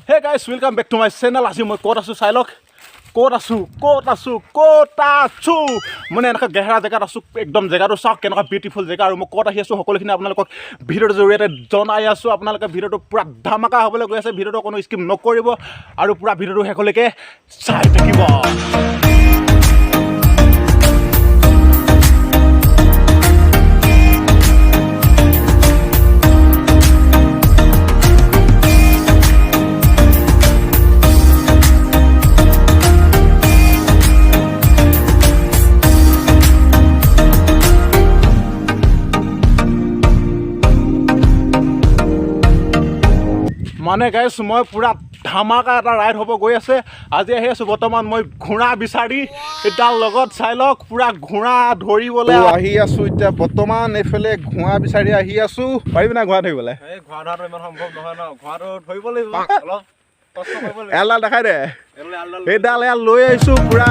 Hey guys, welcome back to my channel. আজি মই ক'ত আছোঁ চাই লওক। ক'ত আছোঁ, ক'ত আছোঁ, ক'ত আছোঁ? মানে এনেকুৱা গেহেৰা জেগাত আছোঁ। একদম জেগাটো চাওক, কেনেকুৱা বিউটিফুল জেগা। আৰু মই ক'ত আহি আছোঁ, সকলোখিনি আপোনালোকক ভিডিঅ'টোৰ জৰিয়তে জনাই আছোঁ। আপোনালোকে ভিডিঅ'টো পূৰা ধামাকা হ'বলৈ গৈ আছে। ভিডিঅ'টো কোনো স্কিপ নকৰিব আৰু পূৰা ভিডিঅ'টো শেষলৈকে চাই থাকিব। মানে গাইছ, মই পূৰা ধামাকা এটা ৰাইড হ'ব গৈ আছে। আজি আহি আছোঁ বৰ্তমান মই ঘোঁৰা বিচাৰি। তাৰ লগত চাই লওক, পূৰা ঘোঁৰা ধৰিবলৈ আহি আছোঁ। এতিয়া বৰ্তমান এইফালে ঘোঁৰা বিচাৰি আহি আছোঁ। পাৰিবি না ঘোঁৰা ধৰিবলৈ? এই ঘোঁৰা ধৰাটো ইমান সম্ভৱ নহয় ন। ঘোঁৰাটো ধৰিব লাগিব, অলপ কষ্ট কৰিব লাগিব। এৰালডাল দেখাই দে। এৰালডাল। এইডাল এৰাল লৈ আহিছোঁ পূৰা।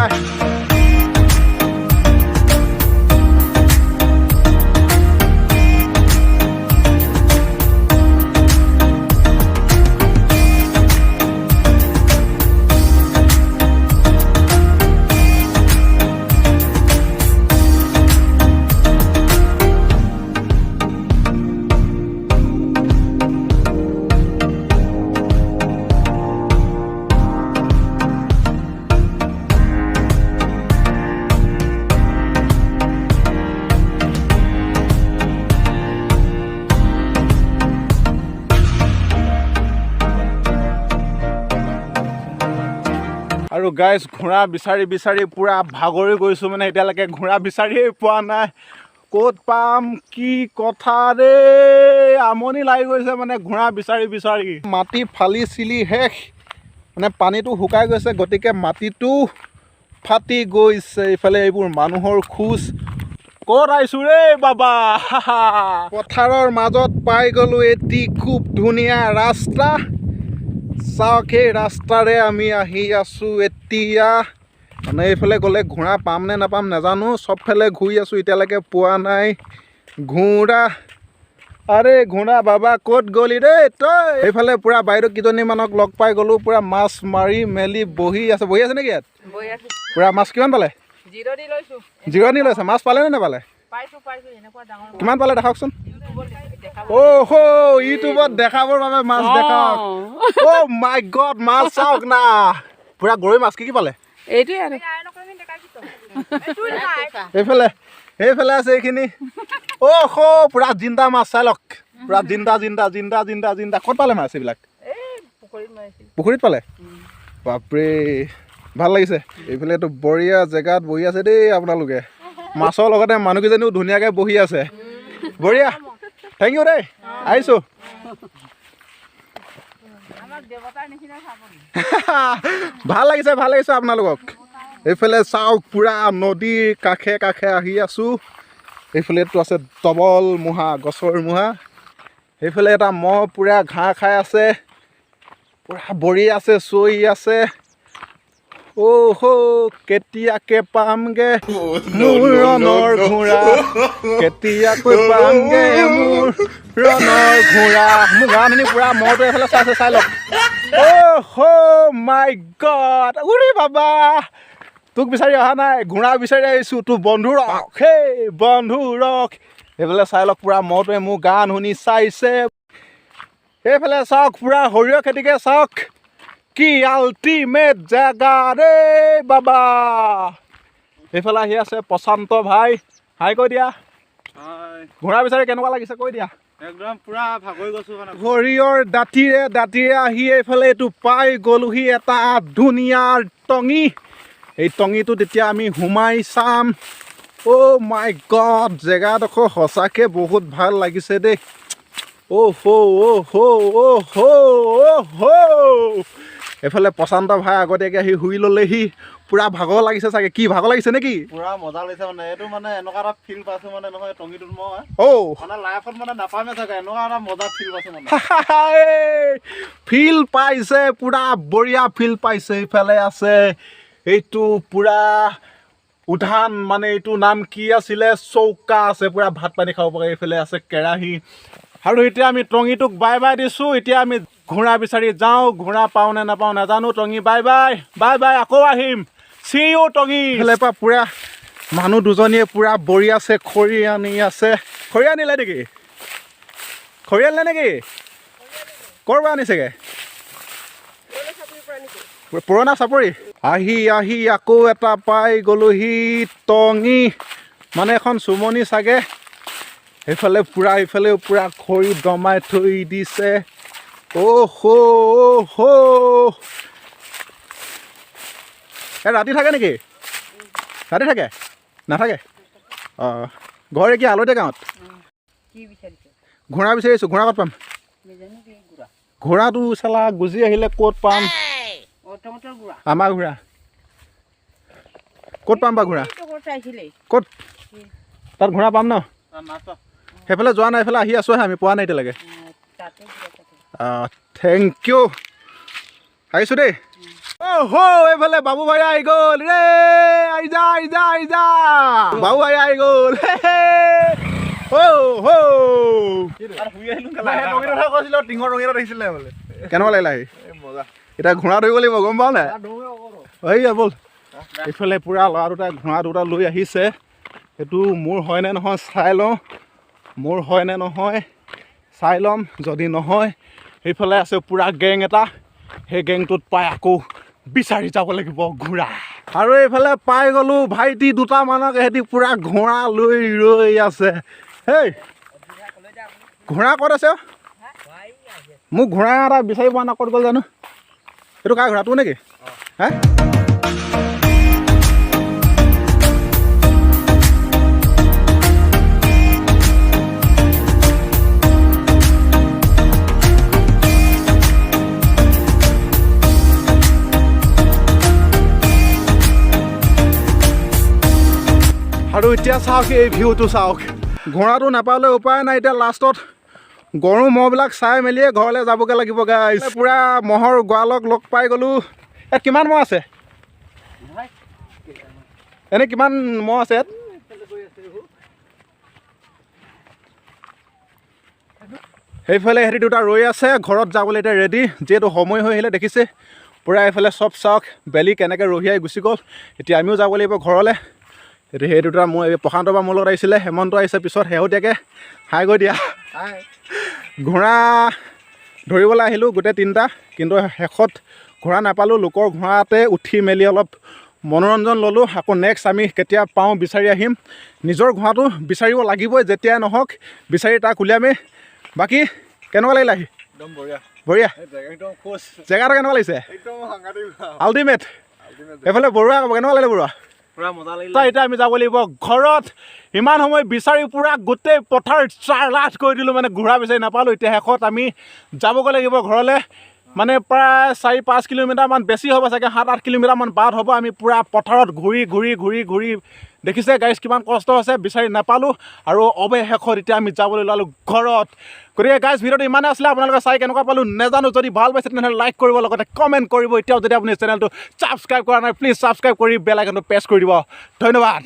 আৰু গাইজ, ঘোঁৰা বিচাৰি বিচাৰি পূৰা ভাগৰি গৈছোঁ। মানে এতিয়ালৈকে ঘোঁৰা বিচাৰিয়েই পোৱা নাই। ক'ত পাম, কি কথা ৰে, আমনি লাগি গৈছে মানে ঘোঁৰা বিচাৰি বিচাৰি। মাটি ফালি চিলি শেষ। মানে পানীটো শুকাই গৈছে, গতিকে মাটিটো ফাটি গৈছে। এইফালে এইবোৰ মানুহৰ খোজ। ক'ত আহিছোঁ ৰে বাবা? পথাৰৰ মাজত পাই গ'লোঁ এটি খুব ধুনীয়া ৰাস্তা। চাওক, সেই ৰাস্তাৰে আমি আহি আছোঁ এতিয়া। মানে এইফালে গ'লে ঘোঁৰা পাম নে নাপাম নাজানো। চবফালে ঘূৰি আছোঁ, এতিয়ালৈকে পোৱা নাই ঘোঁৰা। আৰে ঘোঁৰা বাবা, ক'ত গ'লি দেই তই? এইফালে পূৰা বাইদেউ কেইজনীমানক লগ পাই গ'লোঁ। পূৰা মাছ মাৰি মেলি বহি আছে। বহি আছে নেকি ইয়াত? বহি আছো। পূৰা মাছ কিমান পালে? জিৰণি লৈছো। জিৰণি লৈছে। মাছ পালে নে নাপালে? পাইছো, পাইছো, এনেকুৱা ডাঙৰ। কিমান পালে দেখাওকচোন। ইউটিউবত দেখাব। অ' হ' ইউটিউবত দেখাবৰ বাবে মাছ দেখাওক। অ' মাই গড, মাছ চাওক না, পূৰা গৰৈ মাছ। কি কি পালে? এইটোৱে আৰু। এইফালে আছে এইখিনি। অ' হ' পূৰা জিন্দা মাছ চাই লওক। পূৰা জিন্দা, জিন্দা, জিন্দা, জিন্দা, জিন্দা। ক'ত পালে মাছ এইবিলাক? পুখুৰীত মাৰিছিল। পুখুৰীত পালে। বাপৰে, ভাল লাগিছে। এইফালেতো বঢ়িয়া জেগাত বহি আছে দেই আপোনালোকে। মাছৰ লগতে মানুহকেইজনীও ধুনীয়াকৈ বহি আছে। বঢ়িয়া, thank U দেই, আহিছোঁ। আমাক দেৱতাৰ নিচিনা চাব। ভাল লাগিছে, ভাল লাগিছে আপোনালোকক। এইফালে চাওক, পূৰা নদীৰ কাষে কাষে আহি আছোঁ। এইফালেতো আছে ডবল মুঢ়া, গছৰ মুঢ়া। সেইফালে এটা ম'হ পূৰা ঘাঁহ খাই আছে। পূৰা বৰি আছে, চৈ আছে। অ' হ' কেতিয়াকে পামগে মোৰ ৰণৰ ঘোঁৰা? কেতিয়াকৈ পামগে মোৰ ৰণৰ ঘোঁৰা? মোৰ গান শুনি পূৰা ম'হটো এইফালে চাইছে, চাই লওক। অ' হ' মাই গড, উৰি বাবা, তোক বিচাৰি অহা নাই, ঘোঁৰা বিচাৰি আহিছোঁ। তোৰ বন্ধু ৰখ, সেই বন্ধু ৰখ। সেইফালে চাই লওক, পূৰা ম'হটোৱে মোৰ গান শুনি চাইছে। সেইফালে চাওক, পূৰা সৰিয়হ খেতিকে চাওক। কি আল্টিমেট জেগা ৰে বাবা! সেইফালে আহি আছে প্ৰশান্ত ভাই। হাই কৈ দিয়া। ঘোঁৰা বিচাৰি কেনেকুৱা লাগিছে কৈ দিয়া। একদম পুৰা ভাগৰি গৈছো মানে। সৰিয়হৰ দাঁতিৰে দাঁতিৰে আহি এইফালে এইটো পাই গ'লোহি এটা ধুনীয়া টঙি। এই টঙিটোত এতিয়া আমি সোমাই চাম। অ' মাই গড, জেগাডোখৰ সঁচাকৈ বহুত ভাল লাগিছে দেই। অ' হ' অ' হ' অ' হ' অ' হ'। এইফালে প্ৰশান্ত ভাই আগতীয়াকৈ আহি শুই ল'লেহি। পূৰা ভাগৰ লাগিছে চাগে। কি ভাগৰ লাগিছে নেকি? পুৰা মজা লাগিছে। মানে এইটো মানে এনেকুৱা এটা ফিল পাইছো মানে নহয় টঙিটোত মই মানে লাইফত মানে নাপামে চাগে, এনেকুৱা এটা মজা ফিল পাইছো মানে। ফিল পাইছে, পূৰা বঢ়িয়া ফিল পাইছে। এইফালে আছে এইটো পূৰা উধান, মানে এইটো নাম কি আছিলে, চৌকা আছে, পূৰা ভাত পানী খাব পৰা। এইফালে আছে কেৰাহী। আৰু এতিয়া আমি টঙিটোক বাই বাই দিছোঁ। এতিয়া আমি ঘোঁৰা বিচাৰি যাওঁ, ঘোঁৰা পাওঁ নে নাপাওঁ নাজানো। টঙি বাই বাই, বাই বাই, আকৌ আহিম। চি ইউ টঙি। এইফালে পৰা পূৰা মানুহ দুজনীয়ে পূৰা বৰি আছে, খৰি আনি আছে। খৰি আনিলে নেকি? খৰি আনিলে নেকি? ক'ৰ পৰা আনিছেগৈ? পুৰণা চাপৰি। আহি আহি আকৌ এটা পাই গ'লোহি টঙি, মানে এখন চুমনি চাগে। সেইফালে পূৰা, এইফালেও পূৰা খৰি দমাই থৈ দিছে। অ' হ' হ'। এই ৰাতি থাকে নেকি? ৰাতি থাকে নাথাকে? অঁ, ঘৰ কি আলতীয়া গাঁৱত? কি বিচাৰিছে? ঘোঁৰা বিচাৰিছোঁ, ঘোঁৰা ক'ত পাম? নাজানো কি গুড়া। ঘোঁৰাটো চালা গুজি আহিলে ক'ত পাম? অ, তহঁতৰ গুড়া? আমাৰ ঘোঁৰা ক'ত পাম বা ঘোঁৰা? চাইছিলে। ক'ত তাত ঘোঁৰা পাম ন? সেইফালে যোৱা নাই, এইফালে আহি আছোঁহে আমি, পোৱা নাই এতিয়ালৈকে। তাতে গুড়া থাকে। Thank U, আহিছোঁ দেই। অ' হ', এইফালে বাবু ভাইয়া আহি গ'ল ৰে। আহি যা, আহি যা, আহি যা, বাবু ভাইয়া আহি গ'ল। অ' হ'। টিঙৰ ৰঙিলত আহিছিলে বোলে। কেনেকুৱা লাগিলে আহি? মজা। এতিয়া ঘোঁৰা ধৰিব লাগিব, গম পাৱ নাই? এইয়া ব'ল। এইফালে পূৰা ল'ৰা দুটা ঘোঁৰা দুটা লৈ আহিছে। সেইটো মোৰ হয়নে নহয় চাই লওঁ, মোৰ হয়নে নহয় চাই ল'ম। যদি নহয়, সেইফালে আছে পূৰা গেং এটা, সেই গেংটোত পাই আকৌ বিচাৰি যাব লাগিব ঘোঁৰা। আৰু এইফালে পাই গ'লোঁ ভাইটি দুটামানক, সিহঁতি পূৰা ঘোঁৰা লৈ ৰৈ আছে। হেই, ঘোঁৰা ক'ত আছে? মোক ঘোঁৰা এটা বিচাৰি পোৱা নাই, ক'ত গ'ল জানো। এইটো কাৰ ঘোঁৰাটো নেকি? হে, আৰু এতিয়া চাওক, এই ভিউটো চাওক। ঘোঁৰাটো নাপালে উপায় নাই, এতিয়া লাষ্টত গৰু ম'হবিলাক চাই মেলিয়ে ঘৰলৈ যাবগৈ লাগিব। গাইজ, পূৰা ম'হৰ গোৱালক লগ পাই গ'লোঁ। ইয়াত কিমান ম'হ আছে? এনেই কিমান ম'হ আছে ইয়াত? সেইফালে সিহঁতি দুটা ৰৈ আছে, ঘৰত যাবলৈ এতিয়া ৰেডি। যিহেতু সময় হৈ আহিলে, দেখিছে পূৰা এইফালে চব চাওক, বেলি কেনেকৈ ৰহিয়াই গুচি গ'ল। এতিয়া আমিও যাব লাগিব ঘৰলৈ। এতিয়া সেই দুটা মোৰ, এই প্ৰশান্ত বা মোৰ লগত আহিছিলে, হেমন্ত আহিছে পিছত শেহতীয়াকৈ। হাই গৈ দিয়া। ঘোঁৰা ধৰিবলৈ আহিলোঁ গোটেই তিনিটা, কিন্তু শেষত ঘোঁৰা নাপালোঁ। লোকৰ ঘোঁৰাতে উঠি মেলি অলপ মনোৰঞ্জন ল'লোঁ। আকৌ নেক্সট আমি কেতিয়া পাওঁ বিচাৰি আহিম। নিজৰ ঘোঁৰাটো বিচাৰিব লাগিবই, যেতিয়াই নহওক বিচাৰি তাক উলিয়ামেই। বাকী কেনেকুৱা লাগিলে আহি? একদম বঢ়িয়া। বঢ়িয়া। একদম খুচ। জেগাটো কেনেকুৱা লাগিছে? একদম সাংঘাতিক। আল্টিমেট। এইফালে বৰুৱা ক'ব, কেনেকুৱা লাগিলে বৰুৱা? পুৰা মজা লাগিলে। এতিয়া আমি যাব লাগিব ঘৰত। ইমান সময় বিচাৰি পূৰা গোটেই পথাৰ চাৰ লাঠ কৰি দিলোঁ, মানে ঘোঁৰা বিচাৰি নাপালোঁ। এতিয়া শেষত আমি যাবগৈ লাগিব ঘৰলৈ। মানে প্ৰায় 4-5 কিলোমিটাৰমান বেছি হ'ব চাগে, 7-8 কিলোমিটাৰমান বাট হ'ব। আমি পূৰা পথাৰত ঘূৰি ঘূৰি ঘূৰি ঘূৰি, দেখিছে গাইজ কিমান কষ্ট হৈছে, বিচাৰি নাপালোঁ। আৰু অৱশেষত এতিয়া আমি যাবলৈ ওলালোঁ ঘৰত। গতিকে গাইজ, ভিডিঅ'টো ইমানেই আছিলে। আপোনালোকে চাই কেনেকুৱা পালোঁ নাজানো। যদি ভাল পাইছে তেনেহ'লে লাইক কৰিব, লগতে কমেণ্ট কৰিব। এতিয়াও যদি আপুনি চেনেলটো ছাবস্ক্ৰাইব কৰা নাই, প্লিজ ছাবস্ক্ৰাইব কৰি বেল আইকনটো প্ৰেছ কৰি দিব। ধন্যবাদ।